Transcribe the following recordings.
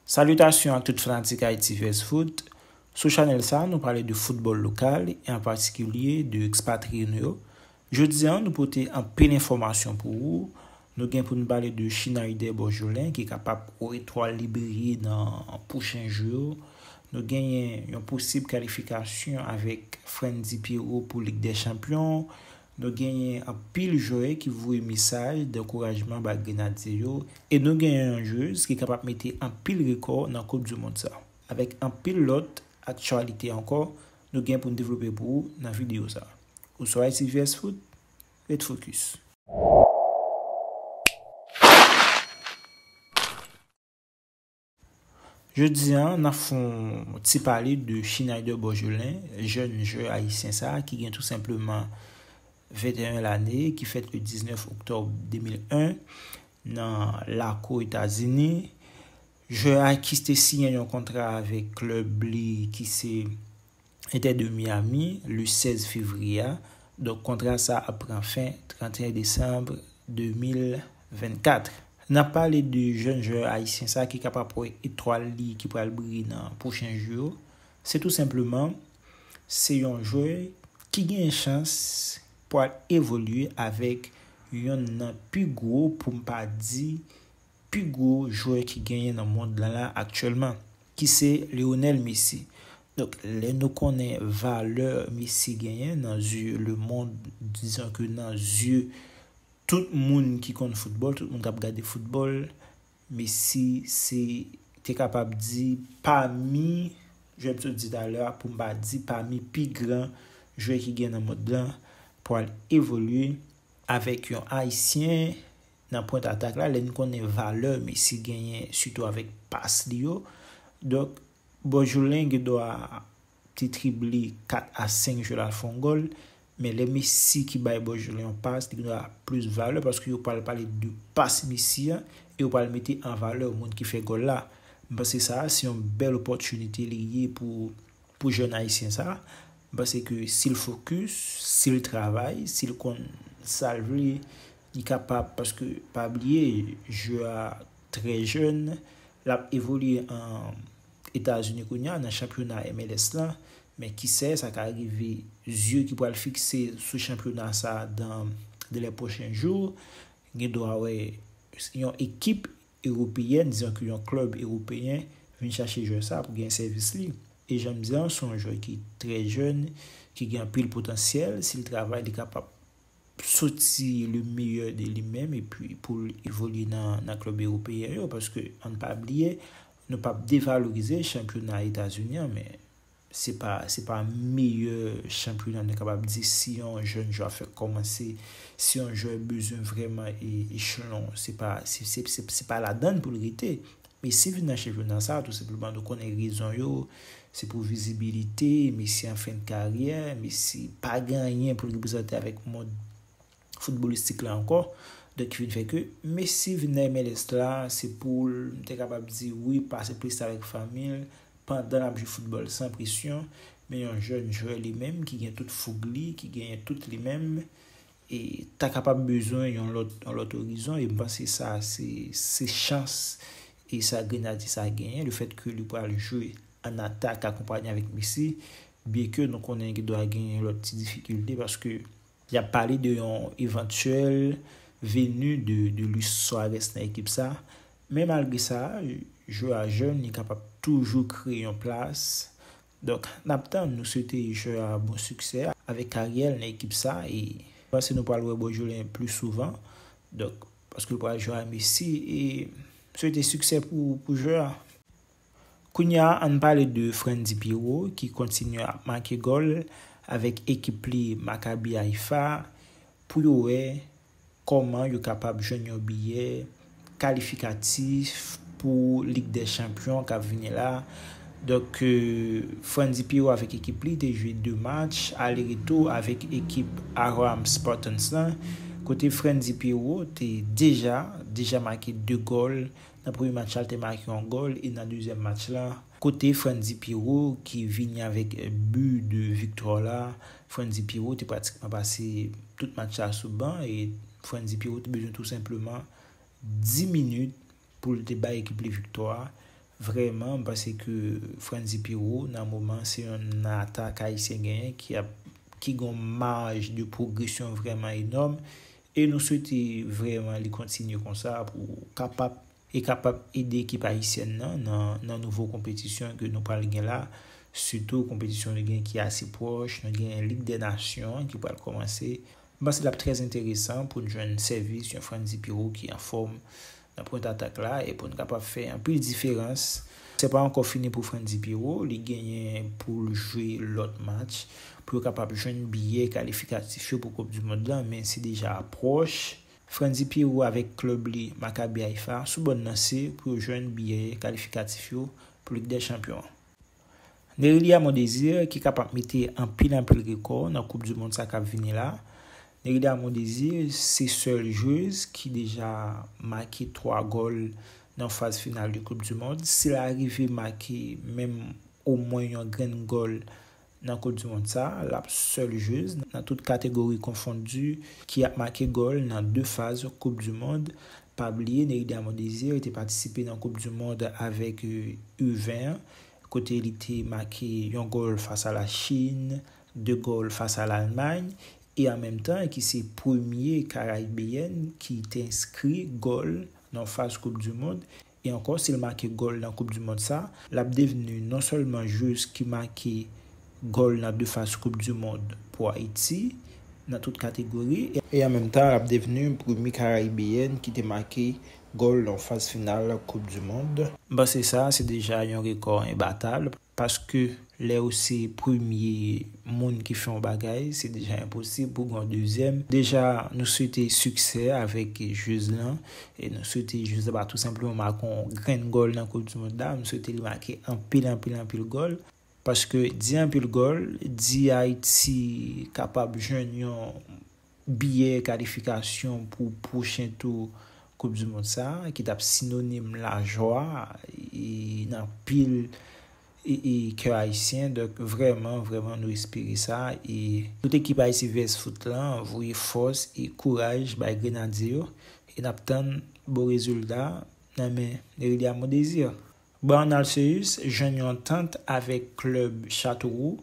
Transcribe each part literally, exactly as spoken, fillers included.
Salitasyon ak tout fanatik Haiti vs Foot. Sou chanèl sa, nou pale de foutbòl lokal e an patikilye de ekspatriye nou yo. Jodi a, nou pote anpil enfòmasyon pou ou. Nou gen pou n pale de Schneider Borgelin ki kapab wè etwal li briye nan pwochen jou yo. Nou genyen yon posib kalifikasyon avèk Frendy Pierrot pou Lig dè Chanpyon. Nou genyen anpil jwè ki voye mesaj dankourajman ba Grenadye yo. E nou genyen yon jwez ki kapab mete anpil rekò nan Koup di Mond sa. Avèk anpil lòt aktyalite ankò, nou gen pou n devlope pou ou nan videyo sa. Ou sou Haiti vs Foot, ret fokis. Jodi a, n ap fè yon ti pale de Schneider Borgelin, jèn jwè ayisyen sa a, ki gen tou senpleman venteyen lane, ki fèt le diznèf oktòb de mil en nan Lakou, Etazini. Jwè a ki te siyen yon kontra avèk klèb li ki se Inter de Miami le sèz fevriye a. Donk, kontra sa ap pran fen trannteyen desanm de mil vennkat. N ap pale de jèn jwè ayisyen sa ki kapab wè etwal li ki pral briye nan pwochen jou yo. Se tou senpleman, se yon jwè ki gen chans pou al evolye avèk yonn nan pi gwo, pou m pa di pi gwo jwè ki genyen nan mond lan la aktyèlman, ki se Lionel Messi. Donk, lè nou konnen valè Messi genyen nan zye lemonn, dizon ke nan zye tout moun ki konn foutbòl, tout moun k ap gade foutbòl, Messi se, te kapab di, pami, jan m sot di talè a, pou m pa di pami pi gran jwè ki gen nan mond lan, pou al evolye avèk yon Ayisyen nan pwent atak la, lè n konnen valè Messi genyen, sitou avèk pas li yo. Donk, Borgelin gen dwa te drible kat a senk jwè l al fè yon gòl, men lè Messi ki bay Borgelin yon pas, li gen dwa plis valè, paske yo pral pale de pas Messi a, e yo pral mete an valè moun ki fè gòl la. M panse sa a se yon bèl opòtinite li ye pou, pou jèn ayisyen sa a. M panse ke si l fokis, si l travay, si l konn sa l vle, li kapab, paske pa bliye, jwè a trè jèn, l ap evolye an Etazini kounye a nan chanpyona M L S lan, men kisè sa ka rive, zye ki pral fikse sou chanpyona sa a dan, dan lè pwochen jou, gen dwa wè yon ekip ewopeyèn, dizon ke yon klèb ewopeyen vin chache jwè sa pou gen sèvis li. E jan m di an, se yon jwè ki trè jèn, ki gen anpil potansyèl, si l travay, li kapab soti le meyè de li menm epi pou l evolye nan, nan klèb ewopeyen yo, paske ann pa bliye, nou p ap devalorize chanpyona Etazini an, men se pa, se pa meyè chanpyona nou kapab di si yon jèn jwè fèk kòmanse, si yon jwè bezwen vrèman e, echelon, se pa, se, se, se, se pa ladann pou l rete. Messi vin nan chanpyona sa, tou senpleman, nou konnen rezon yo, se pou vizibilite, Messi an fen de karyè, Messi pa gen anyen pou l reprezante avèk mond foutbolistik la ankò. Donk, ki vin fè ke Messi vin nan M L S la, se pou l, m te kapab di wi, pase plezi avèk fanmi l, pandan l ap jwe foutbòl san presyon, men yon jèn jwè li menm, ki gen tout foug li, ki genyen tout li menm, e ta kapab bezwen yon lòt, yon lòt orizon, e m panse sa, se, se chans, e sa Grenadye sa genyen, lefètke li pral jwe an atak akonpanye avèk Messi, byenke nou konnen gen dwa genyen lòt ti difikilte, paske y ap pale de yon evantyèl veni de, de Luis Suarez nan ekip sa. Men malgre sa, jwè a jèn, li kapab toujou kreye yon plas. Donk, n ap tann, nou swete jwè a bon siksè avèk karyè l nan ekip sa, e m panse nou pral wè Borgelin pli souvan. Donk, paske l pral jwe a Messi, e swete siksè pou, pou jwè a. Kounye a, ann pale de Frendy Pierrot, ki kontinye ap make gòl avèk ekip li Maccabi Haifa, pou yo wè kòman yo kapab jwenn yon biyè kalifikatif pou Lig dè Chanpyon k ap vini la. Donk, euh, Frendy Pierrot avèk ekip li te jwe de match ale retou avèk ekip Aram Spartans lan, kote Frendy Pierrot te deja, deja make de gòl. Nan premye match la, l te make yon gòl, e nan dezyèm match la, kote Frendy Pierrot ki vini avèk bi de viktwa la, Frendy Pierrot te pratikman pase tout match la sou ban, e Frendy Pierrot te bezwen tou senpleman dis minit pou l te bay ekip li viktwa a. Vrèman, m panse ke Frantzy Pierrot, nan moman, se yon atak Ayisyen genyen ki ap, ki gen yon maj de pwogresyon vrèman enòm. E nou swete vrèman li kontinye konsa pou kapab, e kapab ede ekip ayisyèn nan, nan, nan nouvo konpetisyon ke nou pral gen la. Sitou konpetisyon nou gen ki ase pwòch, nou gen Lig dè Nasyon ki pral kòmanse. M panse l ap trè enteresan pou n jwenn sèvis yon Frantzy Pierrot ki anfòm nan pwent atak la e pou n kapab fè anpil diferans. Se pa ankò fini pou Frantzy Pierrot, li genyen pou l jwe lòt match pou yo kapab jwenn biyè kalifikatif yo pou Koup di Mond lan, men se deja pwòch. Frantzy Pierrot avèk klèb li Maccabi Haïfa sou bòn lanse pou yo jwenn biyè kalifikatif yo pou Lig dè Chanpyon an. Nerelia Mondésir ki kapab mete anpil anpil rekò nan Koup di Mond sa k ap vini la. Nerelia Mondésir se sèl jwez ki deja make twa gòl nan faz final de Koup di Mond. Si l arive make menm omwen yon grenn gòl nan Koup di Mond sa, l ap sèl jwez nan tout kategori konfondi ki ap make gòl nan de faz Koup di Mond. Pa bliye, Nerelia Mondésir te patisipe nan Koup di Mond avèk U ven an, kote li te make yon gòl fas a Lachin, de gòl fas a Lalmay, e an menm tan ki se premye karayibeyèn ki te enskri gòl nan faz Koup di Mond. E ankò, si l make gòl nan Koup di Mond sa, l ap devni non sèlman jwez ki make gòl nan de faz Koup di Mond pou Ayiti, nan tout kategori, e, e an menm tan, l ap devni premye karayibeyèn ki te make gòl nan faz final Koup di Mond. M panse sa, se deja yon rekò enbatab, paske lè ou se premye moun ki fè yon bagay, se deja enposib pou gen yon dezyèm. Deja, nou swete siksè avèk jwez lan, e nou swete jwez la pa tou senpleman make yon grenn gòl nan Koup di Mond la, nou swete li make anpil, anpil, anpil gòl. Paske di anpil gòl, di Ayiti kapab jwenn yon biyè kalifikasyon pou pwochen tou Koup di Mond sa, ki t ap sinonim lajwa e nan pil e, e kè ayisyen. Donk, vrèman, vrèman, nou espere sa. E tout ekip Ayiti vs Foot lan voye fòs e kouraj bay Grenadye yo. E n ap tann bon rezilta nan men Nerelia Mondésir. Brown Alceus jwenn yon antant avèk klèb Châteauroux,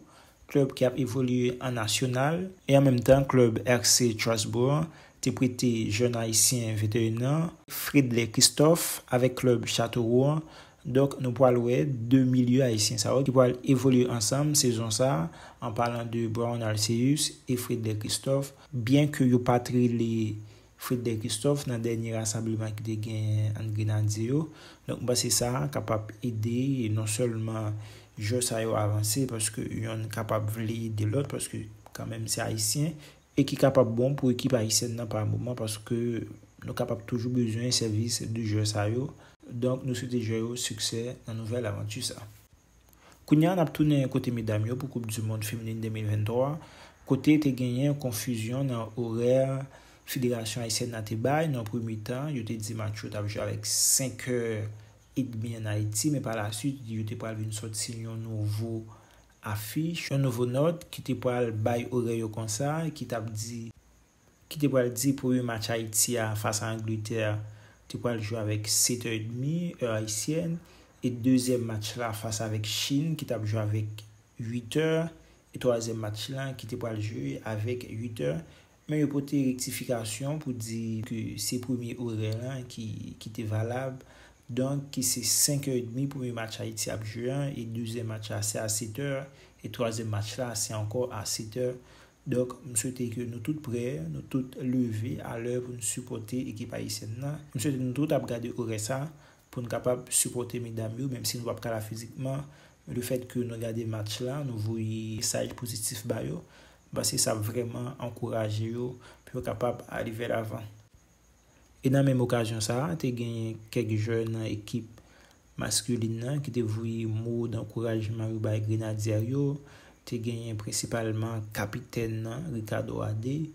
klèb ki ap evolye an nasyonal, e an menm tan klèb R C Strasbourg te prete jèn ayisyen venteyen an, Fredley Christophe, avèk klèb Châteauroux an. Donk, nou pral wè de milye ayisyen sa yo ki pral evolye ansanm sezon sa a, an palan de Brown Alceus e Fredley Christophe, byen ke yo pa t rele Fredley Christophe nan dènye rasanbleman ki te genyen ant Grenadye yo. Donk, m panse sa kapab ede non sèlman jwè sa yo avanse, paske yonn kapab vle ede lòt, paske kanmenm se ayisyen, e ki kapab bon pou ekip ayisyèn nan pa moman, paske nou kapab toujou bezwen sèvis de jwè sa yo. Donk, nou swete jwè yo siksè nan nouvèl avanti sa. Kounye a, n ap tounen kote medam yo pou Koup di Mond Feminin de mil venntwa, kote te genyen konfizyon nan orè Federasyon Ayisyèn nan te bay nan premye tan. Yo te di match yo t ap jwe avèk senk è edmi ann Ayiti, men pa la swit, yo te pral vin sòti yon nouvo afich, yon nouvo nòt ki te pral bay orè yo konsa, ki t ap di ki te pral di premye match Ayiti a fas a Angletè te pral jwe avèk sèt è edmi, è ayisyèn, e dezyèm match la fas avèk Chin ki t ap jwe avèk uit è, e twazyèm match la ki te pral jwe avèk uit è. Men yo pote rektifikasyon pou di ke se premye orè la ki, ki te valab. Donk, ki se senk è edmi premye match Ayiti ap jwe an, e dezyèm match la se a sèt è, e twazyèm match la se ankò a sèt è. Donk, m swete ke nou tout prè, nou tout leve alè pou n sipòte ekip ayisyèn nan. M swete nou tout ap gade orè sa pou n kapab sipòte medam yo, menm si nou p ap ka la fizikman. Lefèt ke nou gade match la, nou voye mesaj pozitif ba yo, m panse sa ap vrèman ankouraje yo pou yo kapab ale vè lavan. E nan menm okazyon sa a, te genyen kèk jwè nan ekip maskilin nan ki te voye mo dankourajman yo bay Grenadyè yo. Te genyen prensipalman kapitèn nan, Ricardo Ade,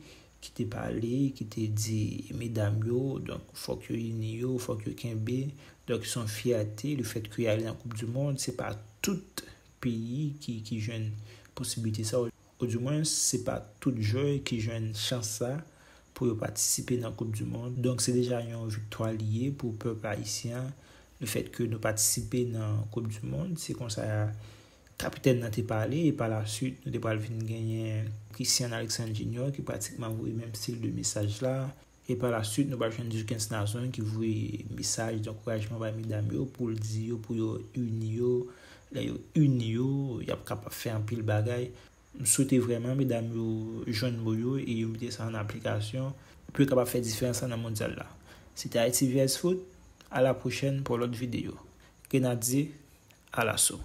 ki te pale, ki te di medam yo, donk, fòk yo ini yo, fòk yo kenbe. Donk, se yon fyète, lefèt ke y ale nan Koup di Mond, se pa tout peyi ki, ki jwenn posiblite sa. Oudimwens, se pa tout jwè ki jwenn chans sa pou yo patisipe nan Koup di Mond. Donk, se deja yon viktwa li ye pou pèp ayisyen an, lefètke nou patisipe nan Koup di Mond. Se konsa kapitèn nan te pale, e pa la swit, nou te pral vin genyen Christian Alexandre Junior, ki pratikman voye menm stil de mesaj la. E pa la swit, nou pral jwenn Duckens Nazon ki voye mesaj dankourajman bay medam yo pou l di yo pou yo ini yo. Lè yo ini yo, y ap kapab fè anpil bagay. M swete vrèman medam yo jwenn mo yo e yo mete sa an aplikasyon pou yo kapab fè diferans lan nan mondyal la. Se te Ayiti V S Foot. A la pwochèn pou lòt videyo. Grenadye, alaso!